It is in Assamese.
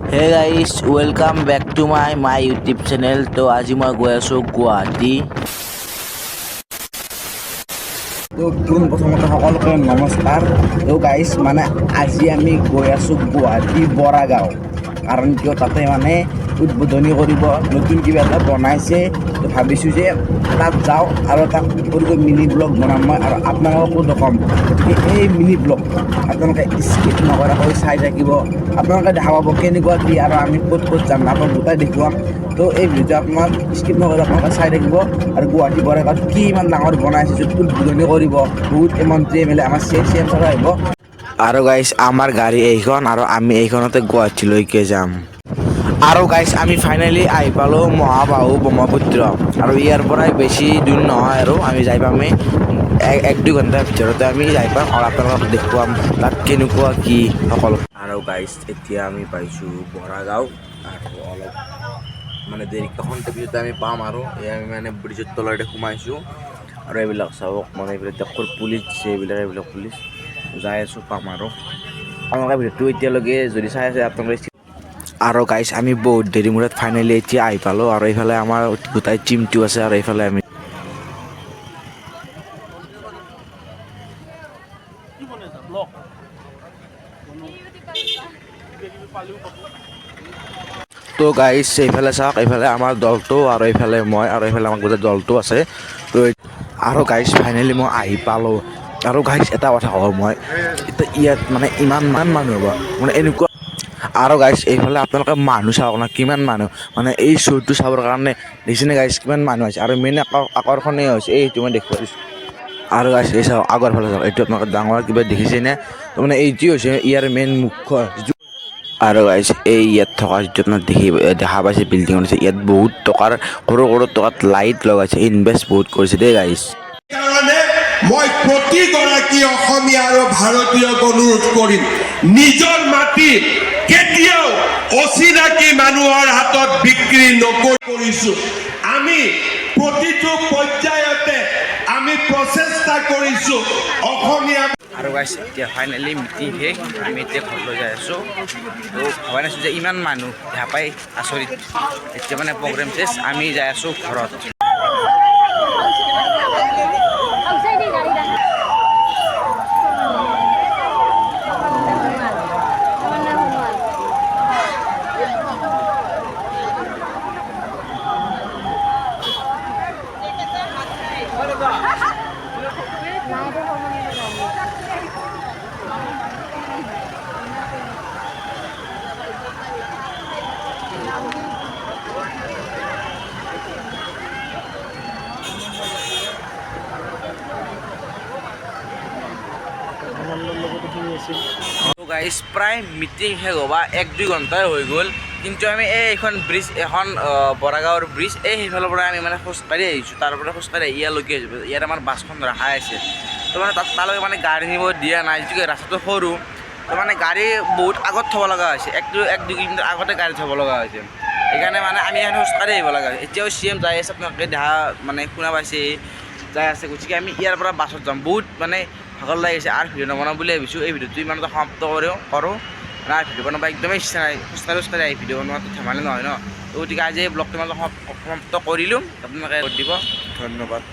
Hey guys, welcome back to my YouTube channel. তো আজি মই গৈ আছোঁ গুৱাহাটী। তো পোনপ্ৰথমতে সকলোকে নমস্কাৰ। তো গাইজ, মানে আজি আমি গৈ আছোঁ গুৱাহাটী বৰাগাঁও। কাৰণ কিয়, তাতে মানে উদ্বোধনী কৰিব, নতুন কিবা এটা বনাইছে। তো ভাবিছোঁ যে তাত যাওঁ আৰু তাত সৰুকৈ মিনি ব্লগ বনাম মই আৰু আপোনালোককো দেখুৱাম। গতিকে এই মিনি ব্লগ আপোনালোকে স্কিপ নকৰাকৈ চাই থাকিব। আপোনালোকে দেখা পাব কেনেকুৱা কি আৰু আমি ক'ত ক'ত যাম, আপোনাক গোটাই দেখুৱাম। তো এই ভিডিঅ'টো আপোনাক স্কিপ নকৰি আপোনালোকে চাই থাকিব। আৰু গুৱাহাটী বৰাগাঁৱত কি ইমান ডাঙৰ বনাইছে য'ত উদ্বোধনী কৰিব, বহুত মন্ত্ৰী, এম এল এ, আমাৰ চি এম ছাৰো আহিব। আৰু গাইজ, আমাৰ গাড়ী এইখন আৰু আমি এইখনতে গুৱাহাটীলৈকে যাম। আৰু গাইজ, আমি ফাইনেলি আহি পালোঁ মহাবাহু ব্ৰহ্মপুত্ৰ। আৰু ইয়াৰ পৰাই বেছি দূৰ নহয় আৰু আমি যাই পামেই। 1-2 ঘণ্টাৰ ভিতৰতে আমি যাই পাম আৰু আপোনালোকক দেখুৱাম তাত কেনেকুৱা কি সকলো। আৰু গাইজ, এতিয়া আমি পাইছোঁ বৰাগাঁও আৰু অলপ মানে দেৰি ঘণ্টাৰ পিছতে আমি পাম। আৰু এই আমি মানে ব্ৰিজৰ তলেৰে সোমাইছোঁ আৰু এইবিলাক চাওক, মানে এইবিলাক দেশৰ পুলিচ দিছে, এইবিলাক পুলিচ। যাই আছোঁ, পাম। আৰু আপোনালোকে ভিডিঅ'টো এতিয়ালৈকে যদি চাই আছে আপোনালোকে। আৰু গাইজ, আমি বহুত দেৰি মূৰত ফাইনেলি এতিয়া আহি পালোঁ। আৰু এইফালে আমাৰ গোটেই টিমটো আছে আৰু এইফালে আমি কি বনাইছা ব্লগ? কিবা কিবি পালেও পাব। তো গাইজ, এইফালে চাওক, এইফালে আমাৰ দলটো আৰু এইফালে মই আৰু এইফালে আমাৰ গোটেই দলটো আছে। তো আৰু গাইজ, ফাইনেলি মই আহি পালোঁ। আৰু গাইজ, এটা কথা কওঁ মই এতিয়া, ইয়াত মানে ইমান মান মানুহ হ'ব মানে এনেকুৱা। আৰু গাইজ, এইফালে আপোনালোকে মানুহ চাওক না, কিমান মানুহ মানে এই শ্ব'টো চাবৰ কাৰণে। দেখিছেনে গাইজ, কিমান মানুহ আছে? আৰু মেইন আকৰ্ষণীয় হৈছে এইটো, মই দেখুৱাই দিছোঁ। আৰু গাইজ, এই চাওক, আগৰ ফালে চাওক, এইটো আপোনালোকে ডাঙৰ কিবা দেখিছেনে? তো মানে এইটোৱে হৈছে ইয়াৰ মেইন মুখ্য যিটো। আৰু গাইজ, এই ইয়াত থকা যিটো আপোনাৰ দেখা পাইছে, বিল্ডিং আছে, ইয়াত বহুত টকাৰ, সৰু সৰু টকাত লাইট লগাইছে। ইনভেষ্ট বহুত কৰিছে দেই গাইজ। কাৰণে মই প্ৰতিগৰাকী অসমীয়া আৰু ভাৰতীয়ক অনুৰোধ কৰিম, নিজৰ মাটি কেতিয়াও অচিনাকি মানুহৰ হাতত বিক্ৰী নকৰিছো। আমি প্ৰতিটো পৰ্যায়তে আমি প্ৰচেষ্টা কৰিছো অসমীয়া আৰু গাইজ, এতিয়া ফাইনেলি মিটিং শেষ, আমি এতিয়া ঘৰলৈ যাই আছোঁ। তো ভবা নাছিলোঁ যে ইমান মানুহ দেখা পাই আচৰিত। এতিয়া মানে প্ৰগ্ৰেম শেষ, আমি যাই আছোঁ ঘৰত। Outside গাড়ী দেখা। আমাৰ নাম সোনোৱাল। নাই, তো গাইজ, প্ৰায় মিটিং শেষ হ'বা 1-2 ঘণ্টাই হৈ গ'ল। কিন্তু আমি এই এইখন ব্ৰিজ, এখন বৰাগাঁৱৰ ব্ৰিজ, এই সেইফালৰ পৰা আমি মানে খোজকাঢ়ি আহিছোঁ। তাৰ পৰা খোজকাঢ়ি আহি ইয়ালৈকে আহিছোঁ। ইয়াত আমাৰ বাছখন ৰখাই আছে। তো মানে তাত তালৈকে মানে গাড়ী নিব দিয়া নাই, যিটো ৰাস্তাটো সৰু। তো মানে গাড়ী বহুত আগত থ'ব লগা হৈছে, 1-2 কিলোমিটাৰ আগতে গাড়ী থ'ব লগা হৈছে। সেইকাৰণে মানে আমি এখন খোজকাঢ়ি আহিব লগা হৈছে। এতিয়াও চি এম যাই আছে, আপোনালোকে দেখা মানে শুনা পাইছে, যাই আছে। গতিকে আমি ইয়াৰ পৰা বাছত যাম। বহুত মানে ভাগৰ লাগিছে আৰু ভিডিঅ' নবনাম বুলি ভাবিছোঁ। এই ভিডিঅ'টো ইমানতে সমাপ্ত কৰোঁ। মানে আৰু ভিডিঅ' বনাব একদমেই ইচ্ছা নাই। খোজকাঢ়ি খোজকাঢ়ি আহি ভিডিঅ' বনোৱাটো ধেমালি নহয় ন। তো গতিকে আজি এই ব্লগটো ইমানতে সমাপ্ত কৰিলোঁ। আপোনালোকে দিব, ধন্যবাদ।